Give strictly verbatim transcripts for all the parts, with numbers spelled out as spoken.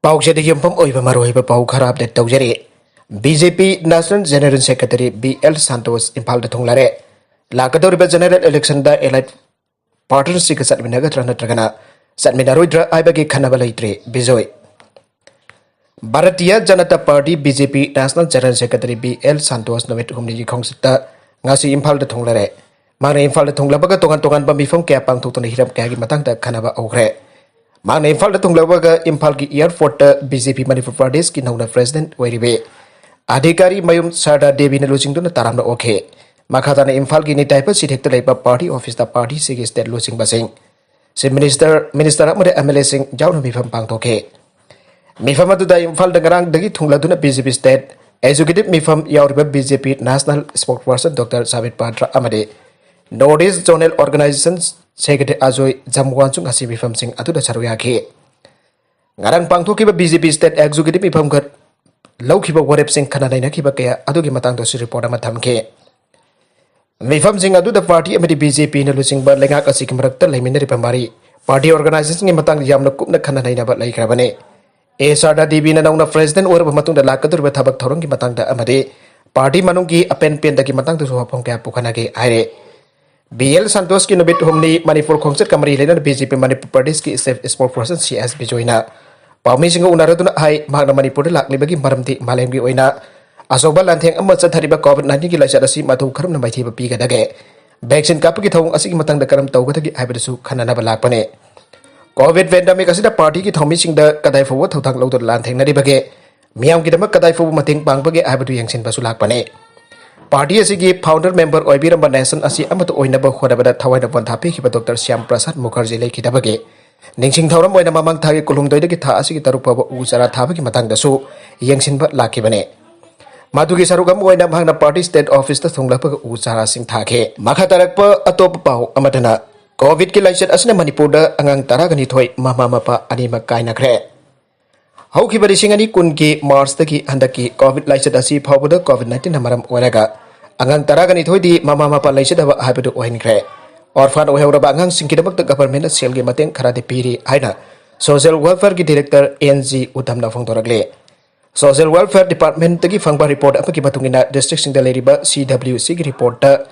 ꯄꯥꯎꯆꯦꯗ ꯌꯨꯝꯐꯝ ꯑꯣꯏꯕ ꯃꯔꯨꯑꯣꯏꯕ ꯄꯥꯎ ꯈꯔ ꯑꯞꯗꯦꯠ ꯇꯧꯖꯔꯤ꯫ B J P national general secretary B L Santosh ꯏꯝꯐꯥꯜꯗ ꯊꯨꯡꯂꯔꯦ꯫ ꯂꯥꯛꯀꯗꯧꯔꯤꯕ ꯖꯦꯅꯔꯦꯜ ꯏꯂꯦꯛꯁꯟꯗ ꯑꯦꯂꯥꯏꯠ ꯄꯥꯔꯇꯅꯔꯁꯤꯞꯀ ꯆꯠꯃꯤꯟꯅꯒꯗ꯭ꯔꯥ ꯅꯠꯇ꯭ꯔꯒꯅ ꯆꯠꯃꯤꯟꯅꯔꯣꯏꯗ꯭ꯔꯥ ꯍꯥꯏꯕꯒꯤ ꯈꯟꯅꯕ ꯂꯩꯇ꯭ꯔꯤ꯫ ꯕꯤꯖꯣꯏ꯫ Bharatiya Janata party, B J P, national general secretary B L Santosh ꯅꯨꯃꯤꯠ ꯍꯨꯝꯅꯤꯒꯤ ꯈꯣꯡꯆꯠꯇ ꯉꯁꯤ ꯏꯝꯐꯥꯜꯗ ꯊꯨꯡꯂꯔꯦ꯫ ꯃꯍꯥꯛꯅ ꯏꯝꯐꯥꯜꯗ ꯊꯨꯡꯂꯕꯒ ꯇꯣꯉꯥꯟ ꯇꯣꯉꯥꯟꯕ ꯃꯤꯐꯝ ꯀꯌꯥ ꯄꯥꯡꯊꯣꯛꯇꯨꯅ ꯍꯤꯔꯝ ꯀꯌꯥꯒꯤ ꯃꯇꯥꯡꯗ ꯈꯟꯅꯕ ꯍꯧꯈ꯭ꯔꯦ꯫ ꯃꯍꯥꯛꯅ ꯏꯝꯐꯥꯜꯗ ꯊꯨꯡꯂꯕꯒ ꯏꯝꯐꯥꯜꯒꯤ ꯑꯦꯌꯥꯔꯄꯣꯔꯠꯇ ꯕꯤ ꯖꯦ ꯄꯤ ꯃꯅꯤꯄꯨꯔ ꯄ꯭ꯔꯗꯦꯁꯀꯤ ꯅꯧꯅ ꯄ꯭ꯔꯦꯁꯤꯗꯦꯟꯠ ꯑꯣꯏꯔꯤꯕꯤ ꯑꯙꯤꯀꯥꯔꯤ ꯃꯌꯨꯝ ꯁꯔꯗꯥ ꯗꯦꯕꯤꯅ ꯂꯨꯆꯤꯡꯗꯨꯅ ꯇꯔꯥꯝꯅ ꯑꯣꯛꯈꯤ꯫ ꯃꯈꯥ ꯇꯥꯅ ꯏꯝꯐꯥꯜꯒꯤ ꯅꯤꯇꯥꯏꯄ ꯁꯤꯊꯦꯛꯇ ꯂꯩꯕ ꯄꯥꯔꯇꯤ ꯑꯣꯐꯤꯁꯇ ꯄꯥꯔꯇꯤꯁꯤꯒꯤ ꯁ꯭ꯇꯦꯠ ꯂꯨꯆꯤꯡꯕꯁꯤꯡ, ꯆꯤꯐ ꯃꯤꯅꯤꯁꯇꯔ, ꯃꯤꯅꯤꯁꯇꯔ ꯑꯃꯗꯤ ꯑꯦꯝ ꯑꯦꯜ ꯑꯦꯁꯤꯡ ꯌꯥꯎꯅ ꯃꯤꯐꯝ ꯄꯥꯡꯊꯣꯛꯈꯤ꯫ ꯃꯤꯐꯝ ꯑꯗꯨꯗ ꯏꯝꯐꯥꯜꯗ ꯉꯔꯥꯡꯗꯒꯤ ꯊꯨꯡꯂꯗꯨꯅ B J P state executive ꯃꯤꯐꯝ ꯌꯥꯎꯔꯤꯕ B J P national spokesperson doctor Sambit Patra ꯑꯃꯗꯤ north east zonal organisation secretary Ajoy ꯖꯝꯋꯥꯟꯁꯨ ꯉꯁꯤ ꯃꯤꯐꯝꯁꯤꯡ ꯑꯗꯨꯗ ꯁꯔꯨꯛ ꯌꯥꯈꯤ꯫ ꯉꯔꯥꯡ ꯄꯥꯡꯊꯣꯛꯈꯤꯕ B J P state executive ꯃꯤꯐꯝꯒ ꯂꯧꯈꯤꯕ ꯋꯥꯔꯦꯞꯁꯤꯡ, ꯈꯟꯅ ꯅꯩꯅꯈꯤꯕ ꯀꯌꯥ ꯑꯗꯨꯒꯤ ꯃꯇꯥꯡꯗꯁꯨ ꯔꯤꯄꯣꯔꯠ ꯑꯃ ꯊꯝꯈꯤ꯫ ꯃꯤꯐꯝꯁꯤꯡ ꯑꯗꯨꯗ ꯄꯥꯔꯇꯤ ꯑꯃꯗꯤ ꯕꯤ ꯖꯦ ꯄꯤꯅ ꯂꯨꯆꯤꯡꯕ ꯂꯩꯉꯥꯛ ꯑꯁꯤꯒꯤ ꯃꯔꯛꯇ ꯂꯩꯃꯤꯟꯅꯔꯤꯕ ꯃꯔꯤ, ꯄꯥꯔꯇꯤ ꯑꯣꯔꯒꯅꯥꯏꯖꯦꯁꯟꯒꯤ ꯃꯇꯥꯡꯗ ꯌꯥꯝꯅ ꯀꯨꯞꯅ ꯈꯟꯅ ꯅꯩꯅꯕ ꯂꯩꯈ꯭ꯔꯕꯅꯤ꯫ ꯑꯦ ꯁꯥꯔꯗꯥ ꯗꯦꯕꯤꯅ ꯅꯧꯅ ꯄ꯭ꯔꯦꯁꯤꯗꯦꯟꯠ ꯑꯣꯏꯔꯕ ꯃꯇꯨꯡꯗ ꯂꯥꯛꯀꯗꯧꯔꯤꯕ ꯊꯕꯛ ꯊꯧꯔꯝꯒꯤ ꯃꯇꯥꯡꯗ ꯑꯃꯗꯤ ꯄꯥꯔꯇꯤ ꯃꯅꯨꯡꯒꯤ ꯑꯄꯦꯟ ꯄꯦꯟꯗꯒꯤ ꯃꯇꯥꯡꯗꯁꯨ ꯋꯥꯐꯝ ꯀꯌꯥ ꯄꯨꯈꯠꯅꯒꯦ ꯍꯥꯏꯔꯦ꯫ ꯕꯤ ꯑꯦꯜ ꯁꯥꯟꯇꯣꯁꯀꯤ ꯅꯨꯃꯤꯠ ꯍꯨꯝꯅꯤ ꯃꯅꯤꯄꯨꯔ ꯈꯣꯡꯆꯠꯀ ꯃꯔꯤ ꯂꯩꯅꯅ ꯕꯤ ꯖꯦ ꯄꯤ ꯃꯅꯤꯄꯨꯔ ꯄ꯭ꯔꯗꯦꯁꯀꯤ ꯁ꯭ꯇꯦꯠ ꯁ꯭ꯄꯣꯛꯁꯄꯔꯁꯟ ꯁꯤ ꯑꯦꯁ ꯕꯤꯖꯣꯏꯅ ꯄꯥꯎꯃꯤꯁꯤꯡꯒ ꯎꯅꯔꯗꯨꯅ ꯍꯥꯏ, ꯃꯍꯥꯛꯅ ꯃꯅꯤꯄꯨꯔꯗ ꯂꯥꯛꯂꯤꯕꯒꯤ ꯃꯔꯝꯗꯤ ꯃꯥꯂꯦꯝꯒꯤ ꯑꯣꯏꯅ ꯑꯆꯧꯕ ꯂꯥꯟꯊꯦꯡ ꯑꯃ ꯆꯠꯊꯔꯤꯕ ꯀꯣꯚꯤꯗ ꯅꯥꯏꯟꯇꯤꯟꯒꯤ ꯂꯥꯏꯆꯠ ꯑꯁꯤ ꯃꯇꯧ ꯀꯔꯝꯅ ꯃꯥꯏꯊꯤꯕ ꯄꯤꯒꯗꯒꯦ, ꯚꯦꯛꯁꯤꯟ ꯀꯥꯞꯄꯒꯤ ꯊꯧꯑꯣꯡ ꯑꯁꯤꯒꯤ ꯃꯇꯥꯡꯗ ꯀꯔꯝ ꯇꯧꯒꯗꯒꯦ ꯍꯥꯏꯕꯗꯨꯁꯨ ꯈꯟꯅꯅꯕ ꯂꯥꯛꯄꯅꯤ꯫ ꯀꯣꯚꯤꯗ ꯄꯦꯟꯗꯦꯃꯤꯛ ꯑꯁꯤꯗ ꯄꯥꯔꯇꯤꯒꯤ ꯊꯧꯃꯤꯁꯤꯡꯗ ꯀꯗꯥꯏ ꯐꯥꯎꯕ ꯊꯧꯗꯥꯡ ꯂꯧꯗꯨꯅ ꯂꯥꯟꯊꯦꯡꯅꯔꯤꯕꯒꯦ, ꯃꯤꯌꯥꯝꯒꯤꯗꯃꯛ ꯀꯗꯥꯏ ꯐꯥꯎꯕ ꯃꯇꯦꯡ ꯄꯥꯡꯕꯒꯦ ꯍꯥꯏꯕꯗꯨ ꯌꯦꯡꯁꯤꯟꯕꯁꯨ ꯂꯥꯛꯄꯅꯤ꯫ ꯄꯥꯔꯇꯤ ꯑꯁꯤꯒꯤ ꯐꯥꯎꯟꯗꯔ ꯃꯦꯝꯕꯔ ꯑꯣꯏꯕꯤꯔꯝꯕ ꯅꯦꯁꯟ ꯑꯁꯤ ꯑꯃꯠꯇ ꯑꯣꯏꯅꯕ ꯍꯣꯠꯅꯕꯗ ꯊꯋꯥꯏꯅ ꯄꯣꯟꯊꯥ ꯄꯤꯈꯤꯕ ꯗꯣꯛꯇꯔ ꯁ꯭ꯌꯥꯝ ꯄ꯭ꯔꯁꯥꯗ ꯃꯨꯈꯔꯖꯤ ꯂꯩꯈꯤꯗꯕꯒꯤ ꯅꯤꯡꯁꯤꯡ ꯊꯧꯔꯝ ꯑꯣꯏꯅ ꯃꯃꯥꯡ ꯊꯥꯒꯤ ꯀꯨꯟꯍꯨꯝꯗꯣꯏꯗꯒꯤ ꯊꯥ ꯑꯁꯤꯒꯤ ꯇꯔꯨꯛ ꯐꯥꯎꯕ ꯎ ꯆꯥꯔꯥ ꯊꯥꯕꯒꯤ ꯃꯇꯥꯡꯗꯁꯨ ꯌꯦꯡꯁꯤꯟꯕ ꯂꯥꯛꯈꯤꯕꯅꯤ꯫ ꯃꯗꯨꯒꯤ ꯁꯔꯨꯛ ꯑꯃ ꯑꯣꯏꯅ ꯃꯍꯥꯛꯅ ꯄꯥꯔꯇꯤ ꯁ꯭ꯇꯦꯠ ꯑꯣꯐꯤꯁꯇ ꯊꯨꯡꯂꯛꯄꯒ ꯎ ꯆꯥꯔꯥꯁꯤꯡ ꯊꯥꯈꯤ꯫ ꯃꯈꯥ ꯇꯥꯔꯛꯄ ꯑꯇꯣꯞꯄ ꯄꯥꯎ ꯑꯃꯗꯅ, ꯀꯣꯚꯤꯗꯀꯤ ꯂꯥꯏꯆꯠ ꯑꯁꯤꯅ ꯃꯅꯤꯄꯨꯔꯗ ꯑꯉꯥꯡ ꯇꯔꯥꯒ ꯅꯤꯊꯣꯏ ꯃꯃꯥ ꯃꯄꯥ ꯑꯅꯤꯃꯛ ꯀꯥꯏꯅꯈ꯭ꯔꯦ꯫ ꯍꯧꯈꯤꯕ ꯂꯤꯁꯤꯡ ꯑꯅꯤ ꯀꯨꯟꯒꯤ ꯃꯥꯔꯆꯇꯒꯤ ꯍꯟꯗꯛꯀꯤ ꯀꯣꯚꯤꯗ ꯂꯥꯏꯆꯠ ꯑꯁꯤ ꯐꯥꯎꯕꯗ ꯀꯣꯚꯤꯗ ꯅꯥꯏꯟꯇꯤꯟꯅ ꯃꯔꯝ ꯑꯣꯏꯔꯒ ꯑꯉꯥꯡ ꯇꯔꯥꯒ ꯅꯤꯊꯣꯏꯗꯤ ꯃꯃꯥ ꯃꯄꯥ ꯂꯩꯖꯗꯕ ꯍꯥꯏꯕꯗꯨ ꯑꯣꯏꯍꯟꯈ꯭ꯔꯦ꯫ ꯑꯣꯔꯐꯥꯟ ꯑꯣꯏꯍꯧꯔꯕ ꯑꯉꯥꯡꯁꯤꯡꯒꯤꯗꯃꯛꯇ ꯒꯚꯔꯟꯃꯦꯟꯠꯅ ꯁꯦꯜꯒꯤ ꯃꯇꯦꯡ ꯈꯔꯗꯤ ꯄꯤꯔꯤ ꯍꯥꯏꯅ Social Welfare-ꯒꯤ Director N G ꯎꯇꯝꯅ ꯐꯣꯡꯗꯣꯔꯛꯂꯤ꯫ Social Welfare Department-ꯇꯒꯤ ꯐꯪꯕ report ꯑꯃꯒꯤ ꯃꯇꯨꯡ ꯏꯟꯅ, district-ꯁꯤꯡꯗ ꯂꯩꯔꯤꯕ C W C-ꯒꯤ report-ꯇ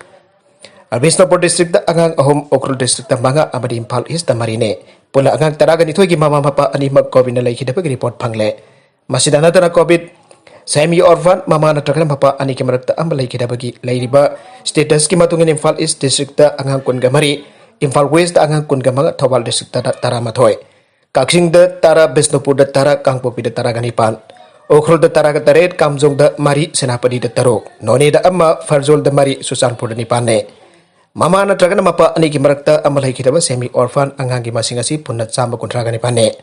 ꯕꯤꯁꯅꯨꯄꯨꯔ district-ꯇ ꯑꯉꯥꯡ ꯑꯍꯨꯝ, ꯎꯈ꯭ꯔꯨꯜ district-ꯇ ꯃꯉꯥ ꯑꯃꯗꯤ ꯏꯝꯐꯥꯜ East-ꯇ ꯃꯔꯤꯅꯤ꯫ ꯄꯨꯟꯅ ꯑꯉꯥꯡ ꯇꯔꯥꯒ ꯅꯤꯊꯣꯏꯒꯤ ꯃꯃꯥ ꯃꯄꯥ ꯑꯅꯤꯃꯛ COVID-ꯅ ꯂꯩꯈꯤꯗꯕꯒꯤ report ꯐꯪꯂꯦ꯫ ꯃꯁꯤꯗ ꯅꯠꯇꯅ COVID semi orphan, ꯃꯃꯥ ꯅꯠꯇ꯭ꯔꯒꯅ ꯃꯄꯥ ꯑꯅꯤꯒꯤ ꯃꯔꯛꯇ ꯑꯃ ꯂꯩꯈꯤꯗꯕꯒꯤ ꯂꯩꯔꯤꯕ status-ꯀꯤ ꯃꯇꯨꯡ ꯏꯟꯅ ꯏꯝꯐꯥꯜ East district-ꯇ ꯑꯉꯥꯡ ꯀꯨꯟꯒ ꯃꯔꯤ, ꯏꯝꯐꯥꯜ West-ꯇ ꯑꯉꯥꯡ ꯀꯨꯟꯒ ꯃꯉꯥ, ꯊꯧꯕꯥꯜ district-ꯇ ꯇꯔꯥꯃꯥꯊꯣꯏ, ꯀꯛꯆꯤꯡꯗ ꯇꯔꯥ, ꯕꯤꯁꯅꯨꯄꯨꯔꯗ ꯇꯔꯥ, ꯀꯥꯡꯄꯣꯛꯄꯤꯗ ꯇꯔꯥꯒ ꯅꯤꯄꯥꯟ, ꯎꯈ꯭ꯔꯨꯜꯗ ꯇꯔꯥꯒ ꯇꯔꯦꯠ, ꯀꯥꯝꯖꯣꯡꯗ ꯃꯔꯤ, ꯁꯦꯅꯥꯄꯇꯤꯗ ꯇꯔꯨꯛ, ꯅꯣꯅꯦꯗ ꯑꯃ, ꯐꯔꯖꯣꯜꯗ ꯃꯔꯤ, ꯆꯨꯔꯆꯥꯟꯄꯨꯔꯗ ꯅꯤꯄꯥꯟꯅꯦ꯫ ꯃꯃꯥ ꯅꯠꯇ꯭ꯔꯒꯅ ꯃꯄꯥ ꯑꯅꯤꯒꯤ ꯃꯔꯛꯇ ꯑꯃ ꯂꯩꯈꯤꯗꯕ semi orphan ꯑꯉꯥꯡꯒꯤ ꯃꯁꯤꯡ ꯑꯁꯤ ꯄꯨꯟꯅ ꯆꯥꯝꯃ ꯀꯨꯟꯊ꯭ꯔꯥꯒ ꯅꯤꯄꯥꯟꯅꯦ꯫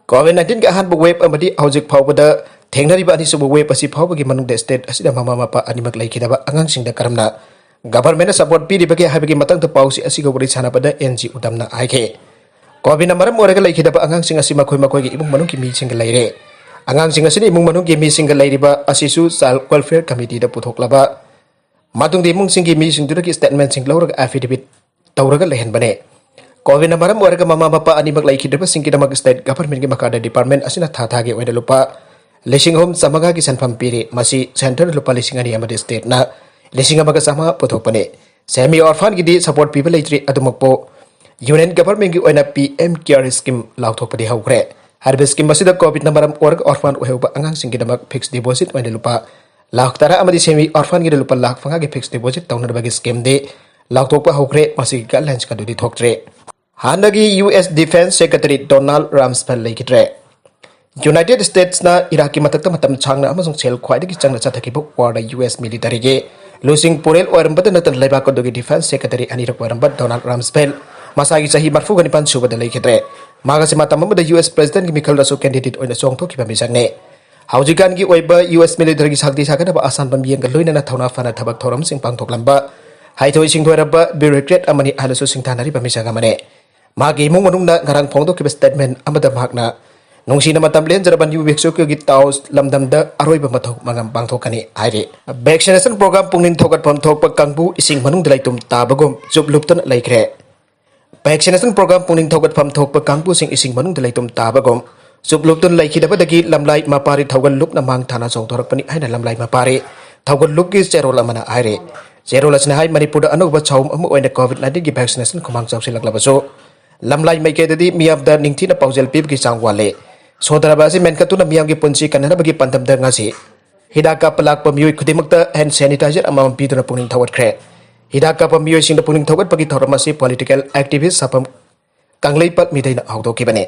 COVID nineteen-ꯒꯤ ꯑꯍꯥꯟꯕ wave ꯑꯃꯗꯤ ꯍꯧꯖꯤꯛ ꯐꯥꯎꯕꯗ ꯊꯦꯡꯅꯔꯤꯕ ꯑꯅꯤꯁꯨꯕ wave ꯑꯁꯤ ꯐꯥꯎꯕꯒꯤ ꯃꯅꯨꯡꯗ state ꯑꯁꯤꯗ ꯃꯃꯥ ꯃꯄꯥ ꯑꯅꯤꯃꯛ ꯂꯩꯈꯤꯗꯕ ꯑꯉꯥꯡꯁꯤꯡꯗ ꯀꯔꯝꯅ government-ꯅ support ꯄꯤꯔꯤꯕꯒꯦ ꯍꯥꯏꯕꯒꯤ ꯃꯇꯥꯡꯗ ꯄꯥꯎꯁꯤ ꯑꯁꯤꯒ ꯋꯥꯔꯤ ꯁꯥꯟꯅꯕꯗ N G ꯎꯇꯝꯅ ꯍꯥꯏꯈꯤ꯫ COVID-ꯅ ꯃꯔꯝ ꯑꯣꯏꯔꯒ ꯂꯩꯈꯤꯗꯕ ꯑꯉꯥꯡꯁꯤꯡ ꯑꯁꯤ ꯃꯈꯣꯏ ꯃꯈꯣꯏꯒꯤ ꯏꯃꯨꯡ ꯃꯅꯨꯡꯒꯤ ꯃꯤꯁꯤꯡꯒ ꯂꯩꯔꯦ꯫ ꯑꯉꯥꯡꯁꯤꯡ ꯑꯁꯤꯅ ꯏꯃꯨꯡ ꯃꯅꯨꯡꯒꯤ ꯃꯤꯁꯤꯡꯒ ꯂꯩꯔꯤꯕ ꯑꯁꯤꯁꯨ Child Welfare Committee-ꯗ ꯄꯨꯊꯣꯛꯂꯕ ꯃꯇꯨꯡꯗ ꯏꯃꯨꯡꯁꯤꯡꯒꯤ ꯃꯤꯁꯤꯡꯗꯨꯗꯒꯤ statement-ꯁꯤꯡ ꯂꯧꯔꯒ affidavit ꯇꯧꯔꯒ ꯂꯩꯍꯟꯕꯅꯦ꯫ COVID-ꯅ ꯃꯔꯝ ꯑꯣꯏꯔꯒ ꯃꯃꯥ ꯃꯄꯥ ꯑꯅꯤꯃꯛ ꯂꯩꯈꯤꯗ꯭ꯔꯕꯁꯤꯡꯒꯤꯗꯃꯛ state government-ꯀꯤ ꯃꯈꯥꯗ department ꯑꯁꯤꯅ ꯊꯥ ꯊꯥꯒꯤ ꯑꯣꯏꯅ ꯂꯨꯄꯥ ꯂꯤꯁꯤꯡ ꯑꯍꯨꯝ ꯆꯥꯝꯃꯉꯥꯒꯤ ꯁꯦꯟꯐꯝ ꯄꯤꯔꯤ꯫ ꯃꯁꯤ centre-ꯅ ꯂꯨꯄꯥ ꯂꯤꯁꯤꯡ ꯑꯅꯤ ꯑꯃꯗꯤ state-ꯅ ꯂꯤꯁꯤꯡ ꯑꯃꯒ ꯆꯥꯝꯃꯉꯥ ꯄꯨꯊꯣꯛꯄꯅꯤ꯫ Semi orphan-ꯒꯤꯗꯤ support ꯄꯤꯕ ꯂꯩꯇ꯭ꯔꯤ꯫ ꯑꯗꯨꯃꯛꯄꯨ Union Government-ꯀꯤ ꯑꯣꯏꯅ P M Care Scheme ꯂꯥꯎꯊꯣꯛꯄꯗꯤ ꯍꯧꯈ꯭ꯔꯦ꯫ ꯍꯥꯏꯔꯤꯕ scheme ꯑꯁꯤꯗ COVID-ꯅ ꯃꯔꯝ ꯑꯣꯏꯔꯒ orphan ꯑꯣꯏꯍꯧꯕ ꯑꯉꯥꯡꯁꯤꯡꯒꯤꯗꯃꯛ fixed deposit ꯑꯣꯏꯅ ꯂꯨꯄꯥ ꯂꯥꯈ ꯇꯔꯥ ꯑꯃꯗꯤ semi orphan-ꯒꯤꯗ ꯂꯨꯄꯥ ꯂꯥꯈ ꯃꯉꯥꯒꯤ fixed deposit ꯇꯧꯅꯅꯕꯒꯤ scheme-ꯗꯤ ꯂꯥꯎꯊꯣꯛꯄ ꯍꯧꯈ꯭ꯔꯦ꯫ ꯃꯁꯤꯒꯤ guidelines ꯑꯗꯨꯗꯤ ꯊꯣꯛꯇ꯭ꯔꯤ꯫ ꯍꯥꯟꯅꯒꯤ U S Defense Secretary Donald Rumsfeld ꯂꯩꯈꯤꯗ꯭ꯔꯦ꯫ United States-ꯅ ꯏꯔꯥꯛꯀꯤ ꯃꯊꯛꯇ ꯃꯇꯝ ꯁꯥꯡꯅ ꯑꯃꯁꯨꯡ ꯁꯦꯜ ꯈ꯭ꯋꯥꯏꯗꯒꯤ ꯆꯪꯅ ꯆꯠꯊꯈꯤꯕ war-ꯗ U S military-ꯒꯤ ꯂꯨꯆꯤꯡ ꯄꯨꯔꯦꯜ ꯑꯣꯏꯔꯝꯕꯇ ꯅꯠꯇꯅ ꯂꯩꯕꯥꯛ ꯑꯗꯨꯒꯤ defense secretary ꯑꯅꯤꯔꯛ ꯑꯣꯏꯔꯝꯕ Donald Rumsfeld ꯃꯁꯥꯒꯤ ꯆꯍꯤ ꯃꯔꯤꯐꯨꯒ ꯅꯤꯄꯥꯟ ꯁꯨꯕꯗ ꯂꯩꯈꯤꯗ꯭ꯔꯦ꯫ ꯃꯍꯥꯛ ꯑꯁꯤ ꯃꯇꯝ ꯑꯃꯗ U S president-ꯀꯤ ꯃꯤꯈꯜꯗꯁꯨ candidate ꯑꯣꯏꯅ ꯆꯣꯡꯊꯣꯛꯈꯤꯕ ꯃꯤꯁꯛꯅꯤ꯫ ꯍꯧꯖꯤꯛꯀꯥꯟꯒꯤ ꯑꯣꯏꯕ U S military-ꯒꯤ ꯁꯛꯇꯤ ꯁꯥꯒꯠꯅꯕ ꯑꯁꯥꯟꯕ ꯃꯤꯠꯌꯦꯡꯒ ꯂꯣꯏꯅꯅ ꯊꯧꯅꯥ ꯐꯅ ꯊꯕꯛ ꯊꯧꯔꯝꯁꯤꯡ ꯄꯥꯡꯊꯣꯛꯂꯝꯕ, ꯍꯩꯊꯣꯏ ꯁꯤꯡꯊꯣꯏꯔꯕ bureaucrat ꯑꯃꯅꯤ ꯍꯥꯏꯅꯁꯨ ꯁꯤꯡꯊꯥꯅꯔꯤꯕ ꯃꯤꯁꯛ ꯑꯃꯅꯤ꯫ ꯃꯍꯥꯛꯀꯤ ꯏꯃꯨꯡ ꯃꯅꯨꯡꯅ ꯉꯔꯥꯡ ꯐꯣꯡꯗꯣꯛꯈꯤꯕ statement ꯑꯃꯗ ꯃꯍꯥꯛꯅ ꯅꯨꯡꯁꯤꯅ ꯃꯇꯝ ꯂꯦꯟꯖꯔꯕ New Mexico-ꯒꯤ Taos ꯂꯝꯗꯝꯗ ꯑꯔꯣꯏꯕ ꯃꯊꯧ ꯃꯉꯝ ꯄꯥꯡꯊꯣꯛꯀꯅꯤ ꯍꯥꯏꯔꯤ꯫ Vaccination program ꯄꯨꯛꯅꯤꯡ ꯊꯧꯒꯠꯐꯝ ꯊꯣꯛꯄ ꯀꯥꯡꯕꯨ ꯏꯁꯤꯡ ꯃꯅꯨꯡꯗ ꯂꯩꯇꯨꯝ ꯇꯥꯕꯒꯨꯝ ꯆꯨꯞ ꯂꯨꯞꯇꯨꯅ ꯂꯩꯈ꯭ꯔꯦ꯫ Vaccination program ꯄꯨꯛꯅꯤꯡ ꯊꯧꯒꯠꯐꯝ ꯊꯣꯛꯄ ꯀꯥꯡꯕꯨꯁꯤꯡ ꯏꯁꯤꯡ ꯃꯅꯨꯡꯗ ꯂꯩꯇꯨꯝ ꯇꯥꯕꯒꯨꯝ ꯆꯨꯞꯂꯨꯞꯇꯨꯅ ꯂꯩꯈꯤꯗꯕꯗꯒꯤ ꯂꯝꯂꯥꯏ ꯃꯄꯥꯔꯤ ꯊꯧꯒꯜ ꯂꯨꯞꯅ ꯃꯥꯡ ꯊꯥꯅ ꯆꯣꯡꯊꯣꯔꯛꯄꯅꯤ ꯍꯥꯏꯅ ꯂꯝꯂꯥꯏ ꯃꯄꯥꯔꯤ ꯊꯧꯒꯜ ꯂꯨꯞꯀꯤ ꯆꯦꯔꯣꯜ ꯑꯃꯅ ꯍꯥꯏꯔꯤ꯫ ꯆꯦꯔꯣꯜ ꯑꯁꯤꯅ ꯍꯥꯏ, ꯃꯅꯤꯄꯨꯔꯗ ꯑꯅꯧꯕ ꯁꯥꯎꯝ ꯑꯃ ꯑꯣꯏꯅ COVID nineteen ꯒꯤ vaccination ꯈꯨꯃꯥꯡ ꯆꯥꯎꯁꯤꯜꯂꯛꯂꯕꯁꯨ ꯂꯝꯂꯥꯏ ꯃꯥꯏꯀꯩꯗꯗꯤ ꯃꯤꯌꯥꯝꯗ ꯅꯤꯡꯊꯤꯅ ꯄꯥꯎꯖꯦꯜ ꯄꯤꯕꯒꯤ ꯆꯥꯡ ꯋꯥꯠꯂꯤ꯫ ꯁꯣꯟꯊꯔꯕ ꯑꯁꯤ ꯃꯦꯟꯈꯠꯇꯨꯅ ꯃꯤꯌꯥꯝꯒꯤ ꯄꯨꯟꯁꯤ ꯀꯟꯅꯅꯕꯒꯤ ꯄꯥꯟꯗꯝꯗ ꯉꯁꯤ ꯍꯤꯗꯥꯛ ꯀꯥꯞꯄ ꯂꯥꯛꯄ ꯃꯤꯑꯣꯏ ꯈꯨꯗꯤꯡꯃꯛꯇ hand sanitizer ꯑꯃꯃꯝ ꯄꯤꯗꯨꯅ ꯄꯨꯛꯅꯤꯡ ꯊꯧꯒꯠꯈ꯭ꯔꯦ꯫ ꯍꯤꯗꯥꯛ ꯀꯥꯞꯄ ꯃꯤꯑꯣꯏꯁꯤꯡꯗ ꯄꯨꯛꯅꯤꯡ ꯊꯧꯒꯠꯄꯒꯤ ꯊꯧꯔꯝ ꯑꯁꯤ political activist ꯁꯥꯐꯝ ꯀꯪꯂꯩꯄꯥꯛ ꯃꯤꯗꯩꯅ ꯍꯧꯗꯣꯛꯈꯤꯕꯅꯤ꯫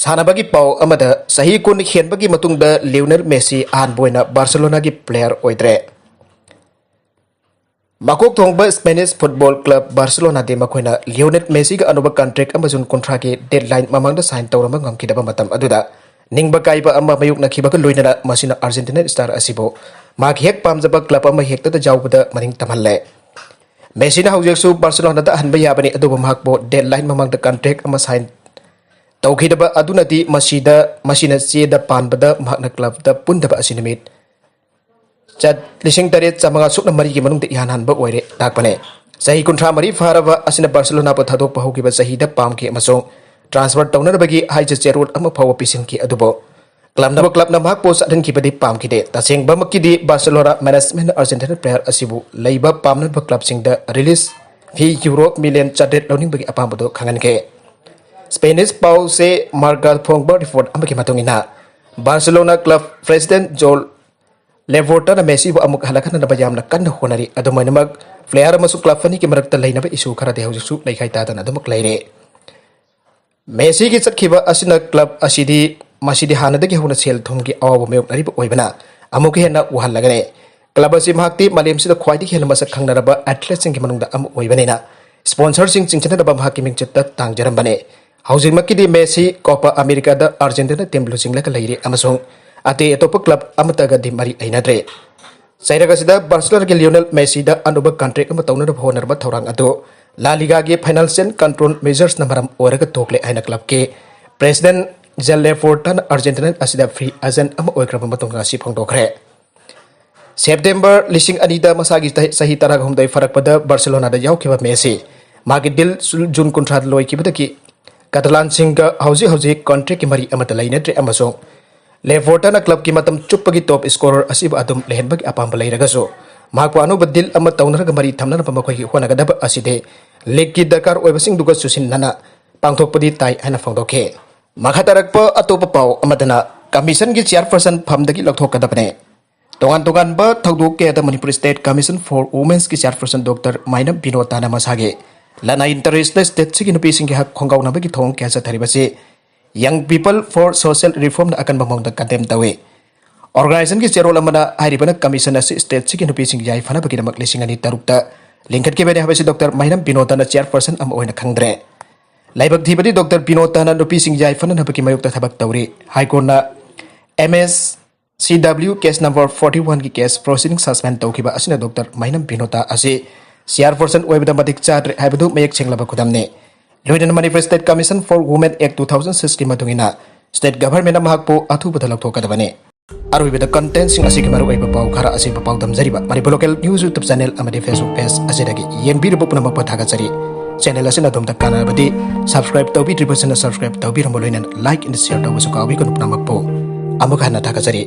ꯁꯥꯟꯅꯕꯒꯤ ꯄꯥꯎ ꯑꯃꯗ, ꯆꯍꯤ ꯀꯨꯟ ꯍꯦꯟꯕꯒꯤ ꯃꯇꯨꯡꯗ ꯂꯤꯌꯣꯅꯦꯜ ꯃꯦꯁꯤ ꯑꯍꯥꯟꯕ ꯑꯣꯏꯅ ꯕꯥꯔꯁꯦꯂꯣꯅꯥꯒꯤ player ꯑꯣꯏꯗ꯭ꯔꯦ꯫ ꯃꯀꯣꯛ ꯊꯣꯡꯕ Spanish football club ꯕꯥꯔꯁꯦꯂꯣꯅꯥꯗꯤ ꯃꯈꯣꯏꯅ ꯂꯤꯌꯣꯅꯦꯜ ꯃꯦꯁꯤꯒ ꯑꯅꯧꯕ contract ꯑꯃꯁꯨꯡ ꯀꯨꯟꯊ꯭ꯔꯥꯒꯤ deadline ꯃꯃꯥꯡꯗ sign ꯇꯧꯔꯝꯕ ꯉꯝꯈꯤꯗꯕ ꯃꯇꯝ ꯑꯗꯨꯗ ꯅꯤꯡꯕ ꯀꯥꯏꯕ ꯑꯃ ꯃꯥꯌꯣꯛꯅꯈꯤꯕꯒ ꯂꯣꯏꯅꯅ ꯃꯁꯤꯅ Argentine star ꯑꯁꯤꯕꯨ ꯃꯍꯥꯛꯀꯤ ꯍꯦꯛ ꯄꯥꯝꯖꯕ club ꯑꯃ ꯍꯦꯛꯇꯗ ꯌꯥꯎꯕꯗ ꯃꯅꯤꯡ ꯇꯝꯍꯜꯂꯦ꯫ ꯃꯦꯁꯤꯅ ꯍꯧꯖꯤꯛꯁꯨ ꯕꯥꯔꯁꯦꯂꯣꯅꯥꯗ ꯍꯟꯕ ꯌꯥꯕꯅꯤ, ꯑꯗꯨꯕꯨ ꯃꯍꯥꯛꯄꯨ deadline ꯃꯃꯥꯡꯗ contract ꯑꯃ sign ꯇꯧꯈꯤꯗꯕ ꯑꯗꯨꯅꯗꯤ ꯃꯁꯤꯗ, ꯃꯁꯤꯅ ꯆꯦꯗ ꯄꯥꯟꯕꯗ ꯃꯍꯥꯛꯅ clubꯇ ꯄꯨꯟꯗꯕ ꯑꯁꯤ ꯅꯨꯃꯤꯠ ꯆꯠ-, ꯂꯤꯁꯤꯡ ꯇꯔꯦꯠ ꯆꯥꯃꯉꯥ ꯁꯨꯞꯅ ꯃꯔꯤꯒꯤ ꯃꯅꯨꯡꯗ ꯏꯍꯥꯟ ꯍꯥꯟꯕ ꯑꯣꯏꯔꯦ ꯇꯥꯛꯄꯅꯦ꯫ ꯆꯍꯤ ꯀꯨꯟꯊ꯭ꯔꯥ ꯃꯔꯤ ꯐꯥꯔꯕ ꯑꯁꯤꯅ ꯕꯥꯔꯁꯦꯂꯣꯅꯥꯕꯨ ꯊꯥꯗꯣꯛꯄ ꯍꯧꯈꯤꯕ ꯆꯍꯤꯗ ꯄꯥꯝꯈꯤ ꯑꯃꯁꯨꯡ transfer ꯇꯧꯅꯅꯕꯒꯤ ꯍꯥꯏꯖ ꯆꯦꯔꯣꯜ ꯑꯃ ꯐꯥꯎꯕ ꯄꯤꯁꯤꯟꯈꯤ, ꯑꯗꯨꯕꯨ clubꯅ, clubꯅ ꯃꯍꯥꯛꯄꯨ ꯆꯠꯍꯟꯈꯤꯕꯗꯤ ꯄꯥꯝꯈꯤꯗꯦ꯫ ꯇꯁꯦꯡꯕꯃꯛꯀꯤꯗꯤ ꯕꯥꯔꯁꯦꯂꯣꯅꯥ management Argentine player ꯑꯁꯤꯕꯨ ꯂꯩꯕ ꯄꯥꯝꯅꯕ clubꯁꯤꯡꯗ release fee euro million ꯆꯥꯇ꯭ꯔꯦꯠ ꯂꯧꯅꯤꯡꯕꯒꯤ ꯑꯄꯥꯝꯕꯗꯨ ꯈꯪꯍꯟꯈꯤ꯫ Spanish ꯄꯥꯎꯆꯦ Marca ꯐꯣꯡꯕ report ꯑꯃꯒꯤ ꯃꯇꯨꯡ ꯏꯟꯅ, ꯕꯥꯔꯁꯦꯂꯣꯅꯥ club president ꯖꯣꯜ ꯂꯦꯄꯣꯔꯇꯥꯅ ꯃꯦꯁꯤꯕꯨ ꯑꯃꯨꯛ ꯍꯜꯂꯛꯍꯟꯅꯕ ꯌꯥꯝꯅ ꯀꯟꯅ ꯍꯣꯠꯅꯔꯤ꯫ ꯑꯗꯨꯃꯥꯏꯅꯃꯛ, player ꯑꯃꯁꯨꯡ club ꯑꯅꯤꯒꯤ ꯃꯔꯛꯇ ꯂꯩꯅꯕ issue ꯈꯔꯗꯤ ꯍꯧꯖꯤꯛꯁꯨ ꯂꯩꯈꯥꯏ ꯇꯥꯗꯅ ꯑꯗꯨꯃꯛ ꯂꯩꯔꯤ꯫ ꯃꯦꯁꯤꯒꯤ ꯆꯠꯈꯤꯕ ꯑꯁꯤꯅ club ꯑꯁꯤꯗꯤ, ꯃꯁꯤꯗꯤ ꯍꯥꯟꯅꯗꯒꯤ ꯍꯧꯅ ꯁꯦꯜ ꯊꯨꯝꯒꯤ ꯑꯋꯥꯕ ꯃꯥꯌꯣꯛꯅꯔꯤꯕ ꯑꯣꯏꯕꯅ, ꯑꯃꯨꯛꯀ ꯍꯦꯟꯅ ꯋꯥꯍꯜꯂꯒꯅꯤ꯫ Club ꯑꯁꯤ ꯃꯍꯥꯛꯇꯤ ꯃꯥꯂꯦꯝꯁꯤꯗ ꯈ꯭ꯋꯥꯏꯗꯒꯤ ꯍꯦꯟꯅ ꯃꯁꯛ ꯈꯪꯅꯔꯕ athleteꯁꯤꯡꯒꯤ ꯃꯅꯨꯡꯗ ꯑꯃ ꯑꯣꯏꯕꯅꯤꯅ, sponsorꯁꯤꯡ ꯆꯤꯡꯁꯤꯟꯅꯅꯕ ꯃꯍꯥꯛꯀꯤ ꯃꯤꯡꯆꯠꯇ ꯇꯥꯡꯖꯔꯝꯕꯅꯤ꯫ ꯍꯧꯖꯤꯛꯃꯛꯀꯤꯗꯤ ꯃꯦꯁꯤ Copa Americaꯗ Argentina team ꯂꯨꯆꯤꯡꯂꯒ ꯂꯩꯔꯤ ꯑꯃꯁꯨꯡ ꯑꯇꯩ ꯑꯇꯣꯞꯄ club ꯑꯃꯠꯇꯒꯗꯤ ꯃꯔꯤ ꯂꯩꯅꯗ꯭ꯔꯦ꯫ ꯆꯩꯔꯛ ꯑꯁꯤꯗ ꯕꯥꯔꯁꯦꯂꯣꯅꯥꯒꯤ ꯂꯤꯌꯣꯅꯦꯜ ꯃꯦꯁꯤꯗ ꯑꯅꯧꯕ contract ꯑꯃ ꯇꯧꯅꯅꯕ ꯍꯣꯠꯅꯔꯕ ꯊꯧꯔꯥꯡ ꯑꯗꯨ La Ligaꯒꯤ financial control measuresꯅ ꯃꯔꯝ ꯑꯣꯏꯔꯒ ꯇꯣꯛꯂꯦ ꯍꯥꯏꯅ clubꯀꯤ president ꯖꯦꯜ ꯂꯦꯄꯣꯔꯇꯥꯅ Argentine ꯑꯁꯤꯗ free agent ꯑꯃ ꯑꯣꯏꯈ꯭ꯔꯕ ꯃꯇꯨꯡꯗ ꯉꯁꯤ ꯐꯣꯡꯗꯣꯛꯈ꯭ꯔꯦ꯫ September ꯂꯤꯁꯤꯡ ꯑꯅꯤꯗ ꯃꯁꯥꯒꯤ ꯆꯍꯤ, ꯆꯍꯤ ꯇꯔꯥꯍꯨꯝꯗꯣꯏ ꯐꯥꯔꯛꯄꯗ ꯕꯥꯔꯁꯦꯂꯣꯅꯥꯗ ꯌꯥꯎꯈꯤꯕ ꯃꯦꯁꯤ, ꯃꯍꯥꯛꯀꯤ ꯗꯤꯜ ꯖꯨꯟ ꯀꯨꯟꯊ꯭ꯔꯥꯗ ꯂꯣꯏꯈꯤꯕꯗꯒꯤ ꯀꯇꯂꯥꯟꯁꯤꯡꯒ ꯍꯧꯖꯤꯛ ꯍꯧꯖꯤꯛ ꯀꯟꯇ꯭ꯔꯦꯛꯀꯤ ꯃꯔꯤ ꯑꯃꯠꯇ ꯂꯩꯅꯗ꯭ꯔꯦ ꯑꯃꯁꯨꯡ ꯂꯦꯐꯣꯔꯇꯅ ꯀ꯭ꯂꯕꯀꯤ ꯃꯇꯝ ꯆꯨꯞꯄꯒꯤ ꯇꯣꯞ ꯁ꯭ꯀꯣꯔꯔ ꯑꯁꯤꯕꯨ ꯑꯗꯨꯝ ꯂꯩꯍꯟꯕꯒꯤ ꯑꯄꯥꯝꯕ ꯂꯩꯔꯒꯁꯨ, ꯃꯍꯥꯛꯄꯨ ꯑꯅꯧꯕ ꯗꯤꯜ ꯑꯃ ꯇꯧꯅꯔꯒ ꯃꯔꯤ ꯊꯝꯅꯅꯕ ꯃꯈꯣꯏꯒꯤ ꯍꯣꯠꯅꯒꯗꯕ ꯑꯁꯤꯗꯤ ꯂꯤꯒꯀꯤ ꯗꯔꯀꯥꯔ ꯑꯣꯏꯕꯁꯤꯡꯗꯨꯒ ꯆꯨꯁꯤꯟꯅꯅ ꯄꯥꯡꯊꯣꯛꯄꯗꯤ ꯇꯥꯏ ꯍꯥꯏꯅ ꯐꯣꯡꯗꯣꯛꯈꯤ꯫ ꯃꯈꯥ ꯇꯥꯔꯛꯄ ꯑꯇꯣꯞꯄ ꯄꯥꯎ ꯑꯃꯗꯅ, ꯀꯃꯤꯁꯟꯒꯤ ꯆꯤꯌꯥꯔꯄꯔꯁꯟ ꯐꯝꯗꯒꯤ ꯂꯧꯊꯣꯛꯀꯗꯕꯅꯤ꯫ ꯇꯣꯉꯥꯟ ꯇꯣꯉꯥꯟꯕ ꯊꯧꯗꯣꯛ ꯀꯌꯥꯗ ꯃꯅꯤꯄꯨꯔ ꯁ꯭ꯇꯦꯠ ꯀꯃꯤꯁꯟ ꯐꯣꯔ ꯋꯨꯃꯦꯟꯁꯀꯤ ꯆꯤꯌꯥꯔꯄꯔꯁꯟ ꯗꯣꯛꯇꯔ ꯃꯥꯏꯅꯝ ꯕꯤꯅꯣꯇꯥꯅ ꯃꯁꯥꯒꯤ ꯂꯅꯥꯏ ꯏꯟꯇꯔꯦꯁꯇ ꯁ꯭ꯇꯦꯠꯁꯤꯒꯤ ꯅꯨꯄꯤꯁꯤꯡꯒꯤ ꯍꯛ ꯈꯣꯡꯒꯥꯎꯅꯕꯒꯤ ꯊꯧꯑꯣꯡ ꯀꯌꯥ ꯆꯠꯊꯔꯤꯕꯁꯤ ꯌꯪ ꯄꯤꯄꯜ ꯐꯣꯔ ꯁꯣꯁꯤꯌꯦꯜ ꯔꯤꯐꯣꯔꯝꯅ ꯑꯀꯟꯕ ꯃꯑꯣꯡꯗ ꯀꯟꯗꯦꯝ ꯇꯧꯏ꯫ ꯑꯣꯔꯒꯅꯥꯏꯖꯦꯁꯟꯒꯤ ꯆꯦꯔꯣꯜ ꯑꯃꯅ ꯍꯥꯏꯔꯤꯕꯅ ꯀꯃꯤꯁꯟ ꯑꯁꯤ ꯁ꯭ꯇꯦꯠꯁꯤꯒꯤ ꯅꯨꯄꯤꯁꯤꯡ ꯌꯥꯏꯐꯅꯕꯒꯤꯗꯃꯛ ꯂꯤꯁꯤꯡ ꯑꯅꯤ ꯇꯔꯨꯛꯇ ꯂꯤꯡꯈꯠꯈꯤꯕꯅꯤ ꯍꯥꯏꯕꯁꯤ ꯗꯣꯛꯇꯔ ꯃꯥꯏꯅꯝ ꯕꯤꯅꯣꯗꯅ ꯆꯤꯌꯥꯔꯄꯔꯁꯟ ꯑꯃ ꯑꯣꯏꯅ ꯈꯪꯗ꯭ꯔꯦ꯫ ꯂꯥꯏꯕꯛ ꯊꯤꯕꯗꯤ ꯗꯣꯛꯇꯔ ꯕꯤꯅꯣꯗꯅ ꯅꯨꯄꯤꯁꯤꯡ ꯌꯥꯏꯐꯅꯅꯕꯒꯤ ꯃꯥꯌꯣꯛꯇ ꯊꯕꯛ ꯇꯧꯔꯤ꯫ ꯍꯥꯏ ꯀꯣꯔꯠꯅ M S C W case number forty ꯋꯥꯟꯒꯤ ꯀꯦꯁ ꯄ꯭ꯔꯣꯁꯤꯗꯤꯡ ꯁꯁꯄꯦꯟ ꯇꯧꯈꯤꯕ ꯑꯁꯤꯅ ꯗꯣꯛꯇꯔ ꯃꯥꯏꯅꯝ ꯕꯤꯅꯣꯗ ꯑꯁꯤ ꯆꯤꯌꯥꯔꯄꯔꯁꯟ ꯑꯣꯏꯕꯗ ꯃꯇꯤꯛ ꯆꯥꯗ꯭ꯔꯦ ꯍꯥꯏꯕꯗꯨ ꯃꯌꯦꯛ ꯁꯦꯡꯂꯕ ꯈꯨꯗꯝꯅꯤ꯫ ꯂꯣꯏꯅꯅ Manipur state commission for women act two thousand ꯁꯤꯛꯁꯀꯤ ꯃꯇꯨꯡ ꯏꯟꯅ ꯁ꯭ꯇꯦꯠ ꯒꯚꯔꯟꯃꯦꯟꯠꯅ ꯃꯍꯥꯛꯄꯨ ꯑꯊꯨꯕꯗ ꯂꯧꯊꯣꯛꯀꯗꯕꯅꯤ꯫ ꯑꯔꯣꯏꯕꯗ ꯀꯟꯇꯦꯟꯠꯁꯤꯡ ꯑꯁꯤꯒꯤ ꯃꯔꯨꯑꯣꯏꯕ ꯄꯥꯎ ꯈꯔ ꯑꯁꯤꯕꯨ ꯄꯥꯎꯗꯝꯖꯔꯤꯕ Manipur local news YouTube channel ꯑꯃꯗꯤ ꯐꯦꯁꯕꯨꯛ ꯄꯦꯖ ꯑꯁꯤꯗꯒꯤ ꯌꯦꯡꯕꯤꯔꯤꯕ ꯄꯨꯝꯅꯃꯛꯄꯨ ꯊꯥꯒꯠꯆꯔꯤ꯫ ꯆꯦꯅꯦꯜ ꯑꯁꯤꯅ ꯑꯗꯣꯝꯗ ꯀꯥꯟꯅꯔꯕꯗꯤ ꯁꯕꯁꯀ꯭ꯔꯥꯏꯕ ꯇꯧꯕꯤꯗ꯭ꯔꯤꯕꯁꯤꯡꯅ ꯁꯕꯁꯀ꯭ꯔꯥꯏꯕ ꯇꯧꯕꯤꯔꯝꯃꯨ, ꯂꯣꯏꯅꯅ ꯂꯥꯏꯛ ꯑꯦꯟ ꯁꯤꯌꯔ ꯇꯧꯕꯁꯨ ꯀꯥꯎꯕꯤꯒꯅꯨ ꯄꯨꯝꯅꯃꯛꯄꯨ꯫ ꯑꯃꯨꯛ ꯍꯟꯅ ꯊꯥꯒꯠꯆꯔꯤ꯫